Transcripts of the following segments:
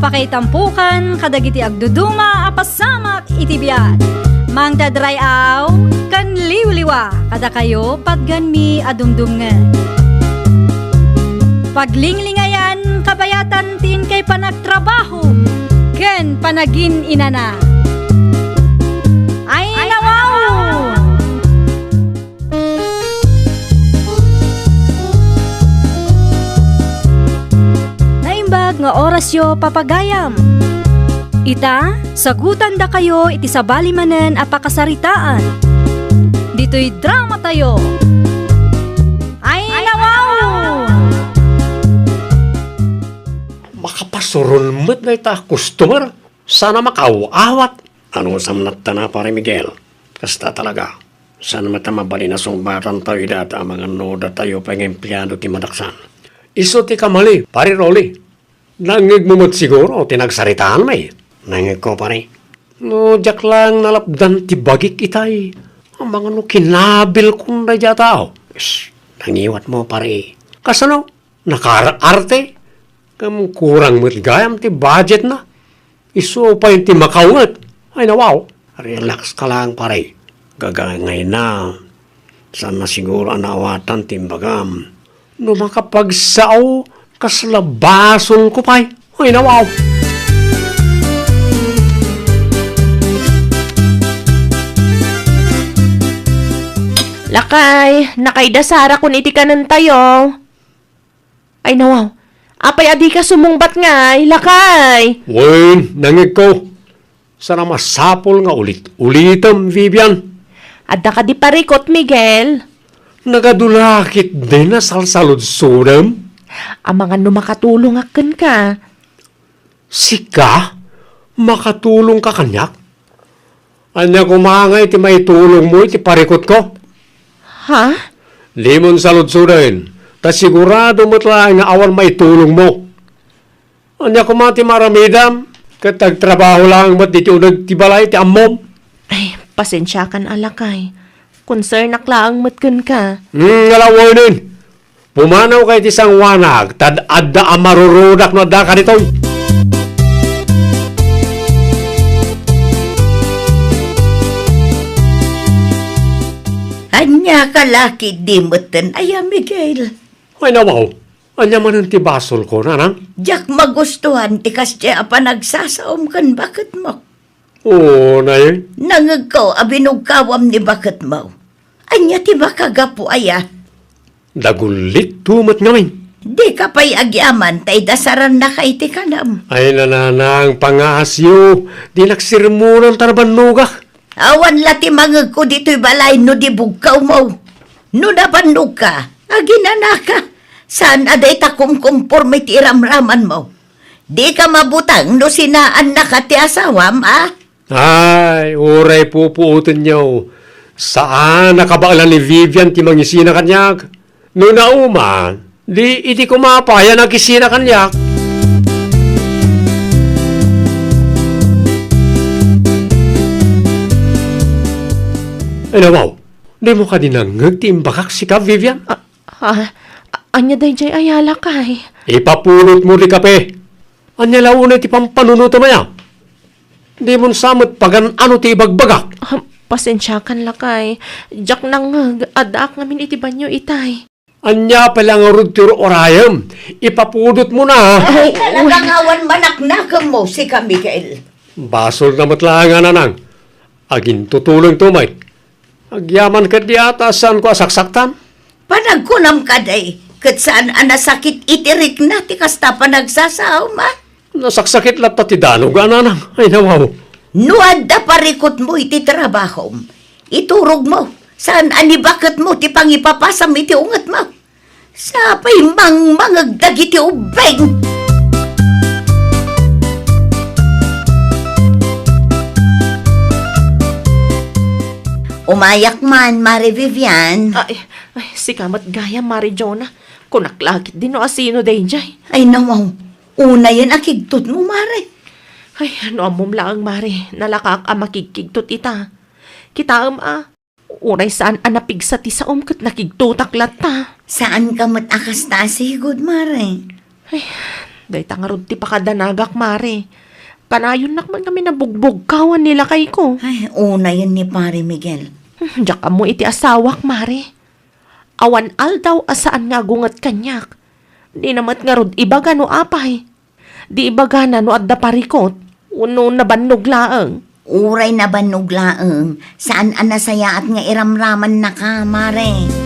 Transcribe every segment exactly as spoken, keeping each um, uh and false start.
Pakaitampokan kadagiti agduduma a pasamak iti biag. Mangted ray-aw ken liwliwa kadakayo patganmi a dumdumngeg. Paglinglingayan kabayatan ti inkay panagtrabaho ken panagin-inana. Ay, nawaw! Naimbag nga orasyo, papagayam. Ita, sagutandakayo iti sabali manen a pakasaritaan. Ditoy dramatayo. Ay, nawaw! Makapasuron met dayta a customer. Saan a makaaw-awat. Anusam latta, Pare Miguel. Kasta talaga. Saan met a mabalin a sungbatantayo ida ta amangan no datayo pay nga empleado ti madaksan. Isu ti kamali, Pare Rolly. Nangngegmo met siguro ti nagsaritaanmi. Nangngegko, pare. No diak laeng nalapdan ti bagik itay, amangan no kinabilkon daydiay a tao. Shh, nangiwatmo, pare. Kasano? Nakaar-arte? Ngem kurang met gayam ti budgetna. Isu pay ti makaunget. Ay, nawaw. Relax ka lang, pare. Gagangayna. Saan na siguro a naawatan ti imbagam. No makapagsao, kasla basolko pay. Ay, nawaw. Lakay, nakaida sarakon iti kanentayo. Ay, nawaw. Apay a dika sumungbat ngay, lakay? Wen, nangngegko. Saan a masapul nga ulit-ulitem, Vivian. Adda kadi parikut, Miguel? Nagadu la ketdin a salsaludsodem? Amangan no makatulongak kenka. Sika? Makatulongka kaniak? Ania koma ngay ti maitulongmo iti parikutko? Ha? Dimon saludsoden, ta sigurado met laeng nga awan maitulongmo. Ania koma ti maaramidam, ket agtrabaho laeng met ditoy uneg ti balay ti ammom? Ay, pasensiakan a lakay. Konsernak laeng met kenka. Hmm, alawenen. Pumanawka iti sangoanak, ta adda a marurudak no addaka ditoy. Ania ka la ketdi metten aya, Miguel? Ay, nawaw. Ania manen ti basolko, nanang? Diak magustuhan ti kasdiay a panagsasaom ken baketmo. Oo, nay. Nangngegko a binugkawam ni baketmo. Ania ti makagapu aya? Dagullit to met ngamin. Dika pay agyaman ta idasarannaka iti kanam. Ay, nanang, pangaasyo. Dinak sermonan ta nabannogak. Awan la ti mangegko ditoy balay no di bugkawmo. No nabannogka, aginanaka. Saan a dayta kumkumporme ti iramramanmo. Dika mabutang no sinaannaka ti asawam, a? Ay, uray pupuotenyo. Saan a kabaelan ni Vivian ti mangisina kaniak. No nauman, di idi koma pay a nakisina kaniak. Ay, nawaw, dimo kadi nangngeg ti imbagak sika, Vivian? Ah, ah, a-, ania daydiay aya, lakay? Ipapulotmo ti kape. Ania la unay ti pampanunotem aya? Dimon sa met pagan-ano ti ibagbagak. Ah, pasensiakan, lakay. Diak nangngeg, addaak ngamin iti banio itay. Ania pay la ngarud ti ur-urayem? Ipapudotmo na. Ay, talaga nga awan manaknakemmo, sika, Miguel. Basolna met laeng a, nanang. Agintutulongto met. Agyaman ketdi a ta saanko a saksaktan. Panagkunam kadi, ket saan a nasakit iti rikna ti kasta panagsasaom, a? Nasaksakit latta ti danog a, nanang. Ay, nawaw. No adda parikutmo iti trabahom, iturogmo. Saan a ni baketmo ti pangipapasam iti ungetmo. Sapay mangmangeg dagiti ubbing. Umayak man, Mare Vivian. Ay, ay, sika met gayam, Mare Jonah. Kunak la ketdi no asino daydiay. Ay, nawaw. Unayen a kigtotmo, Mare. Ay, no ammom laeng, Mare, nalakaak a makigkigtot ita. Kitaem a, uray saan a napigsa ti saom ket nakigtotak latta. Saanka met a kasta a sigud, Mare. Ay, Dayta ngarud ti pakadanagak, Mare. Kanayonnak man ngamin a bugbugkawan ni lakayko. Ay, unayen ni Pare Miguel. Hmm, diak ammo iti asawak, Mare. Awan aldaw a saan nga agunget kaniak. Dina met ngarud ibaga no apay. Di ibagana no adda parikot, wenno nabannog laeng. Uray nabannog laeng, saan a nasayaat nga iramramannaka, Mare.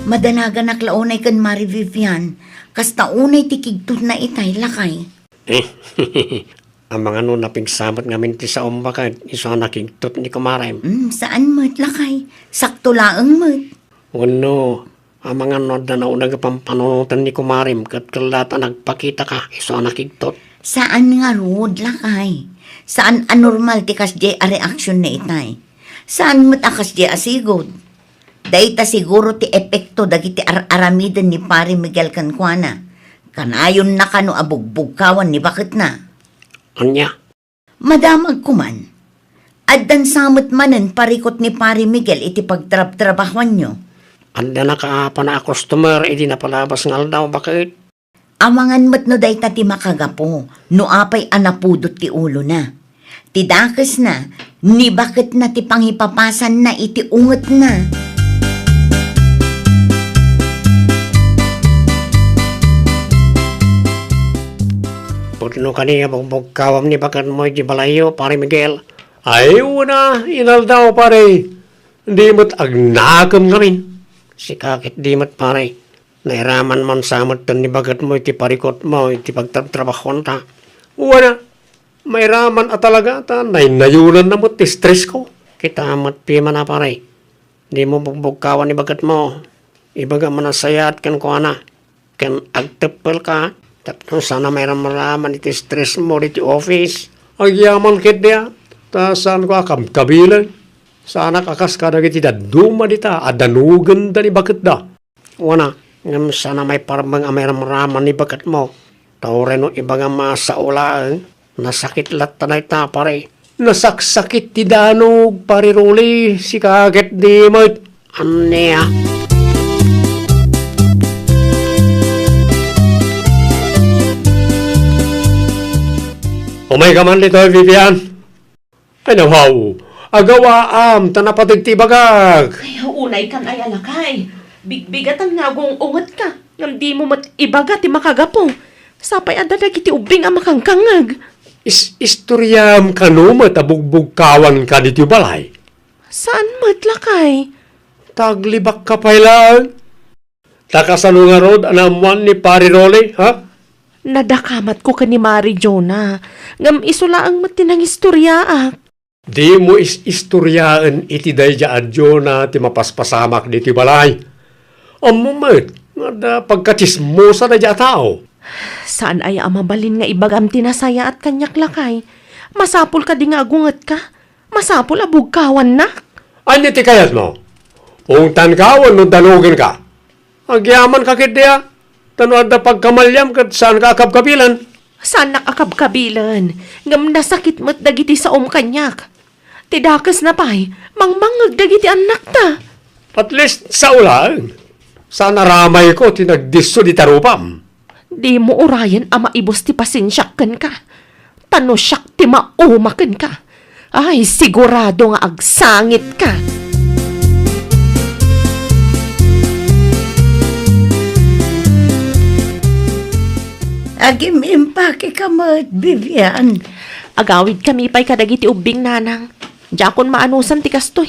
Madanaganak la unay ken Mare Vivian, kasta unay ti kigtotna itay, lakay. Amangan no napigsa met ngamin ti saom baket isu a nakigtot ni kumarem. Mm, saan met, lakay. Sakto laeng met. Wenno, amangan no adda nauneg a pampanunoten ni kumarem ket kellat a nagpakitaka isu a nakigtot. Saan ngarud, lakay. Saan a normal ti kasdiay a reaksionna itay. Saan met a kasdiay a sigud. Dayta siguro ti epekto dagiti ar-aramiden ni Pare Miguel kenkuana. Kanayonna kano a bugbugkawan ni baketna. Ania? Madamagko man. Addan sa met manen parikot ni Pare Miguel iti pagtrabtrabahuanyo. Adda nakaapana a customer idi napalabas nga aldaw, baket. Amangan met no dayta ti makagapu, no apay a napudot ti ulona. Ti dakesna, ni baketna ti pangipapasanna iti ungetna. Pudno kani a bugbugkawam ni baketmo iti balayyo, Pare Miguel. Ay, una, inaldaw, pare. Di met agnakem ngamin. Sika ket di met, pare. Nairaman man sa metten ni baketmo iti parikotmo iti pagtrabtrabahuanta. Wana, mairaman a talaga ta naynayonanna met ti stressko. Kita met piman a, pare. Dimo bugbugkawan ni baketmo. Ibagam a nasayaat kenkuana. Ken agteppelka tapno saan a mairamraman iti stressmo ditoy office. Agyaman ketdi a, ta saanko a kabkabilen. Saanak a kas kadagiti dadduma dita a danogenda ni baketda. Wana, ngem saan a maiparmeng a mairamraman ni baketmo. Ta uray no ibagam a sao laeng, nasakit latta dayta, pare. Nasaksakit ti danog, Pare Rolly, sika ket di met. Ania? Umayka man ditoy, Vivian. Ay, nawaw. Agawaam, ta napateg ti ibagak. Ay, unay kan ay alakay. Bigbigatan nga agung-ungetka. Ngem dimo met ibaga ti makagapu. Sapay adda dagiti ubbing a makangkangngeg. Is-, istoriam kano met a bugbugkawanka ditoy balay? Saan met, lakay? Ta aglibakka pay laeng. Ta kasano ngarud a naammoan ni Pare Rolly, ha? Nadakamatko ken ni Mari Jonah, ngem isu laeng met ti nangistoriaak. Dimo is-istoriaen iti daydiay a Jonah ti mapaspasamak ditoy balay. Ammom met nga adda pagkatsismosa daydiay a tao. Saan aya a mabalin nga ibagam ti nasayaat kaniak, lakay? Masapul kadi nga agungetka? Masapul a bugkawannak? Ania ti kayatmo? Ungtanka wenno danogenka? Agyamanka ketdi a, ta no adda pagkamaliam ket saanka a kabkabilen. Saannak a kabkabilen, ngem nasakit met dagiti saom kaniak. Ti dakesna pay, mangmangngeg dagiti annakta. At least, sao laeng. Saan a ramayko ti nagdisso dita rupam. Dimo urayen a maibus ti pasensiak kenka. Ta no siak ti mauma kenka, ay, sigurado nga agsangitka. Agim-impakeka met, Vivian. Agawidkami pay kadagiti ubbing, nanang. Diakon maanusan ti kastoy.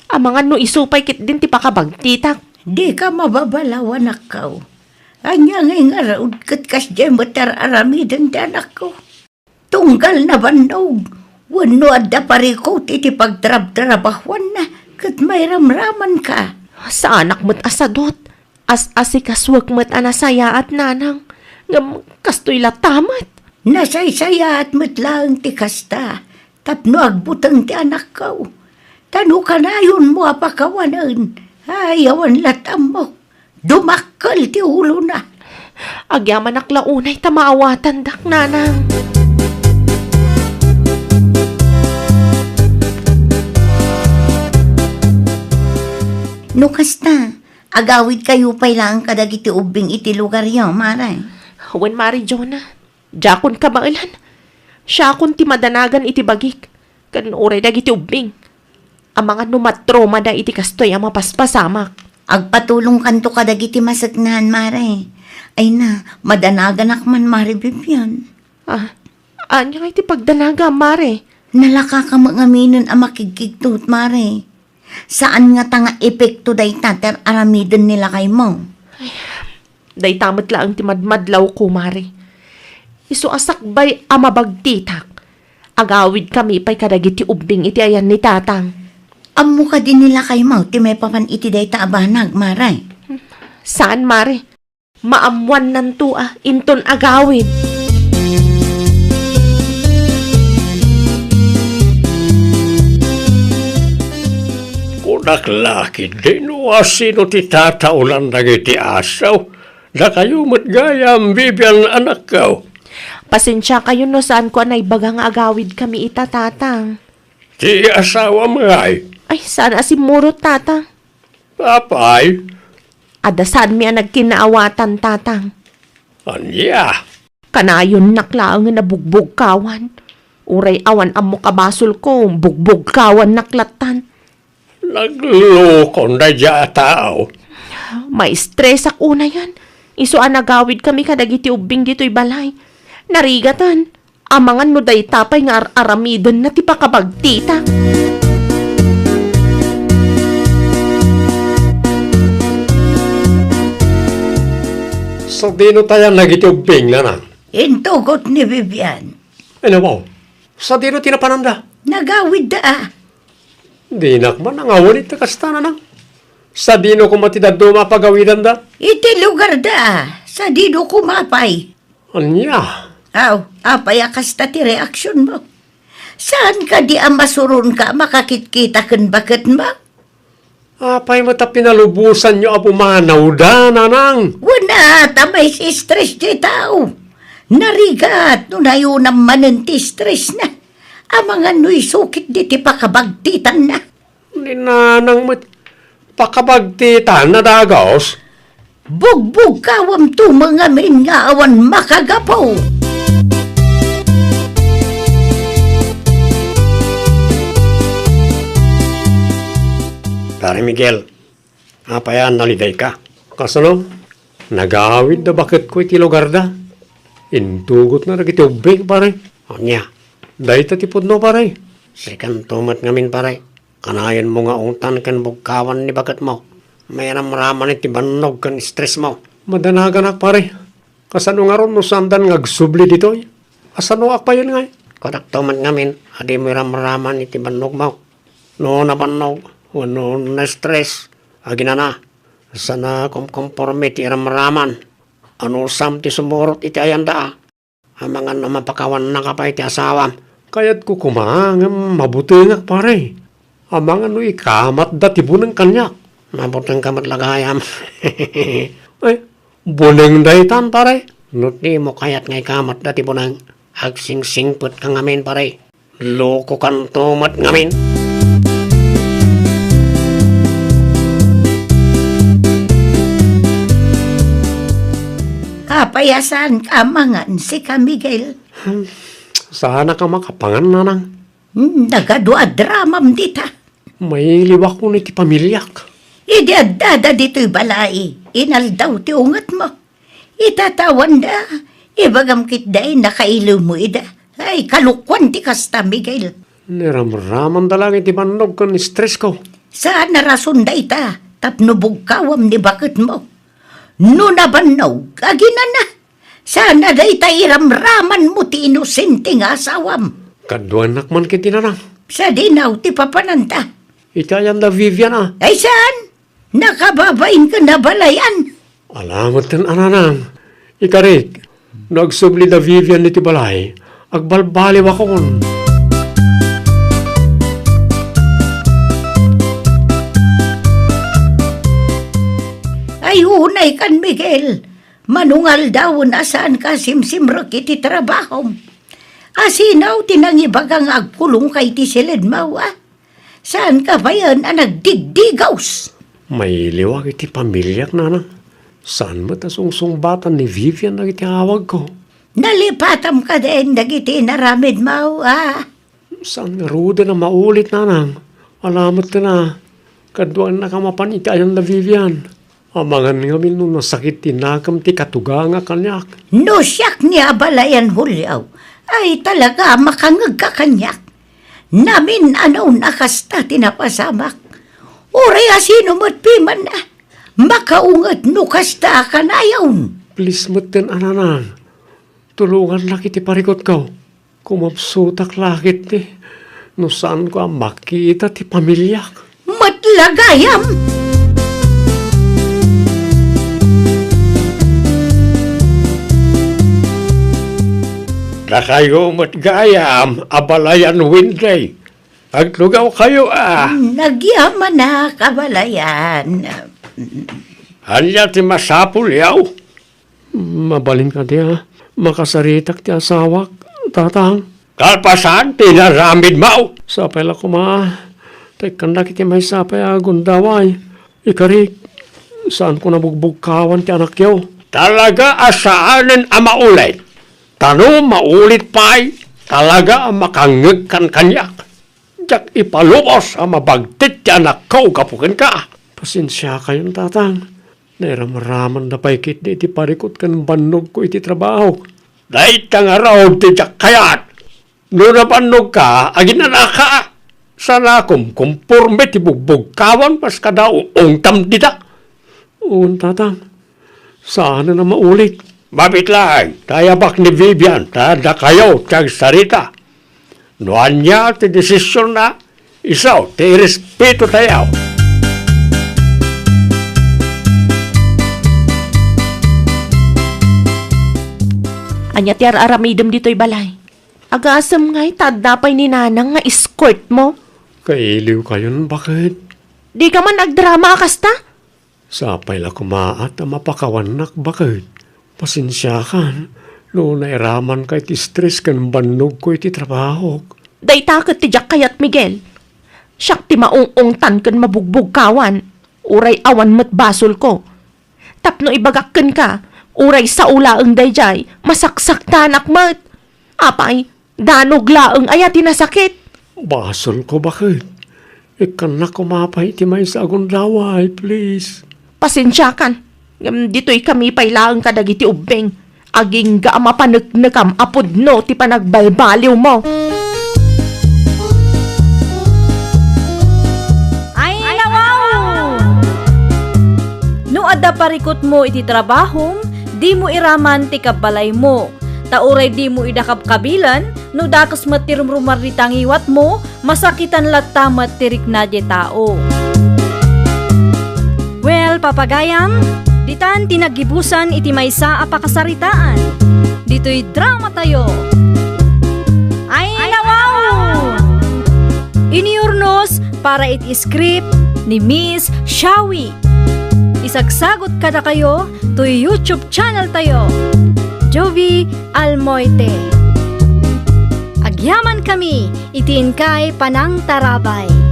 Amangan no isu pay ketdin ti pakabagtitak. Dika mababalaw, anakko. Ania ngay ngarud ket kasdiay met ar-aramiden ti anakko? Tunggal nabannog, wenno adda parikut iti pagtrabtrabahuanna ket mairamramanka. Saanak met a sadut. As-asikasuek met a nasayaat, nanang. Ngem kastoy latta met. Nasaysayaat met laeng ti kasta tapno agbuteng ti anakko. Ta no kanayonmo a pakawanen, ay, awan latta ammok. Dumakkel ti ulona. Agyamanak la unay ta maawatandak, nanang. O kasta, agawidkayo pay laeng kadagiti ubbing iti lugaryo, Mare. Wen, Mare Jonah, diakon kabaelan. Siakon ti madanagan iti bagik, ken uray dagiti ubbing. Amangan no matromada iti kastoy a mapaspasamak. Agpatulongkanto kadagiti maseknan, Mare. Ay na, madanaganak man, Mare Vivian. Ah, ania nga iti pagdanaga, Mare? Nalakaka met ngaminen a makigkigtot, Mare. Saan ngata nga epekto dayta ti ar-aramiden ni lakaymo. Ay, dayta met laeng ti madmadlawko, Mare. Isu a sakbay a mabagtitak, agawidkami pay kadagiti ubbing iti ayan ni Tatang. Ammo kadi ni lakaymo ti maipapan iti dayta a banag, Mare? Saan, Mare. Maammoannanto a inton agawid. Kunak la ketdi no asino ti tataolan dagiti asaw. Dakayo met gayam, Vivian, anakko. Pasensiakayo no saanko a naibaga nga agawidkami ita, Tatang. Ti asawam ngay? Ay, saan a simmurot, Tatang. Apay? Adda saanmi a nagkinnaawatan, Tatang. Ania? Kanayonnak laengen a bugbugkawan. Uray awan ammok a basolko, bugbugkawannak lattan. Naglukon daydiay a tao. Maistresak unayen. Isu a nagawidkami kadagiti ubbing ditoy balay. Narigaten. Amangan no dayta pay nga ar-aramidenna ti pakabagtita. Sadino tayan dagiti ubbing, Nanang? Intugot ni Vivian. Ano ba? Sadino ti napananda? Nagawidda a. Dinak man nangawan iti kasta, Nanang. Sadino koma ti dadduma a pagawidanda? Iti lugarda a. Sadino koma pay? Ania? Aw, apay a kasta ti reaksionmo? Saan kadi a masuronka a makakitkita ken baketmo? Apay met a pinalubosanyo a pumanawda, Nanang? Wen a, ta maistress ti tao. Narigat no nayunam manen ti stressna. Amangan no isu ketdi ti pakabagtitanna. Ni Nanang met, pakabagtitanna dagus. Bugbugkawamto met ngamin nga awan makagapu. Pare Miguel, apay a nalidayka? Kasano? Nagawidda baketko iti lugarda. Intugotna dagiti ubbing, pare. Ania? Dayta ti pudno, pare. Sikanto met ngamin, pare. Kanayonmo nga ungtan ken bugkawan ni baketmo. Mairamraman iti bannog ken stressmo. Madanaganak, pare. Kasano ngarud no saandan nga agsubli ditoy? Asanoak payen ngay? Kudakto met ngamin a dimo iramraman iti bannogmo. No nabannog wenno na-stress, aginana, saan a kumkomporme ti iramraman. Anusam ti sumurot iti ayanda a. Amangan no mapakawannaka pay ti asawam. Kayatko koma ngem mabutengak, pare. Amangan no ikamatda ti buneng kaniak. Mabutengka met la gayam. Ay, buneng daytan, pare. No dimo kayat nga ikamatda ti buneng, agsingsingpetka ngamin, pare. Lokokanto met ngamin. Apay a saanka a mangan, sika, Miguel? Hmm, saanak a makapangan, Nanang. Hmm, nagadu a dramam dita. Mailiwakon iti pamiliak. Idi addada ditoy balay, inaldaw ti ungetmo. Itatawanda, ibagam ketdi a nakailewmo ida. Ay, kalokuan ti kasta, Miguel. Niramramanda laeng iti bannog ken stressko. Saan a rason dayta tapno bugkawam ni baketmo. No nabannog, aginana. Saan a dayta iramramanmo ti inosente nga asawam. Kaduanak man ket, Nanang. Sadino ti papananta? Iti ayanda Vivian a. Ay saan? Nakababain ken nabalayan. Ala metten a, Nanang. Ikarik, no agsubli da Vivian iti balay, agbalbaliwakon. Ay, unay kan, Miguel. Manungaldawen a saanka a simsimrek iti trabahom. Asino ti nangibaga nga agkulongka iti siledmo, a? Saanka payen a nagdigdigaws? Mailiwak iti pamiliak, nanang. Saan met a sungsungbatan ni Vivian dagiti awagko. Nalipatam kadin dagiti inaramidmo, a? Saan ngaruden a maulit, nanang. Ala met ken a, kaduakannaka mapan iti ayan da Vivian. Amangan ngamin no nasakit ti nakem ti katuganga kaniak. No siak ni abalayan Julio, ay talaga makangegka kaniak. Namin-anon a kasta ti napasamak. Uray a sino met piman a makaunget no kasta a kanayon. Please metten a nanang. Tulongannak iti parikutko. Kumapsutak la ketdi no saanko a makita ti pamiliak. Met la gayam! Dakayo met gayam, abalayan Wendy. Agtugawkayo a. Nagyamanak, abalayan. Ania ti masapulyo? Mabalin kadi a makasaritak ti asawak, tatang? Kalpasan ti inaramidmo. Sapay la koma, ta ikkannak iti maysa pay a gundaway. Ikarik, saanko a mabugbugkawan ti anakyo. Talaga a saanen a maulit. Ta no maulit pay, talaga a makangngegkan kaniak. Diak ipalubos a mabagtit ti anakko gapu kenka. Pasensiakayon, tatang. Nairamramanda pay ketdi iti parikut ken bannogko iti trabaho. Dayta ngarud ti diak kayat. No nabannogka, aginanaka. Saan a kumkumporme ti bugbugkawan kas kada uungtam dita. Wen, tatang. Saanen a maulit. Mabit laeng, ta ayabak ni Vivian, ta dakayo ti agsarita. No ania ti desisionna, isu ti irespeto tayo. Ania ti ar-aramidem ditoy balay? Agasem ngay ta adda pay ni Nanang nga escort mo. Kailiwkayon, baket. Dika man agdrama a kasta? Sapay la koma a ta mapakawannak, baket. Pasensiakan no nairamanka iti stress ken bannogko iti trabahok. Dayta ket ti diak kayat, Miguel. Siak ti maung-ungtan ken mabugbugkawan. Uray awan met basolko. Tapno ibagak kenka, uray sao laeng daydiay, masaksaktanak met. Apay, danog laeng aya ti nasakit? Basolko, baket. Ikkannak koma pay iti maysa a gundaway, please. Pasensiakan. Ngem ditoykami pay laeng kadagiti ubbing. Agingga a mapaneknekam a pudno ti panagbalbaliwmo. Ay, nawaw! No adda parikutmo iti trabahom, dimo iraman ti kabbalaymo. Ta uray dimo ida kabkabilan, no dakes met ti rumrumarri ti ngiwatmo, masakitan latta met ti rikna diay tao. Well, papagayam, ditan ti naggibusan iti maysa a pakasaritaan. Ditoy dramatayo. Ay, nawaw! Iniurnos para iti script ni Miss Shawi. Isagsagot kadakayo toy YouTube channel tayo, Jovi Almoite. Agyamankami iti inkay panangtarabay.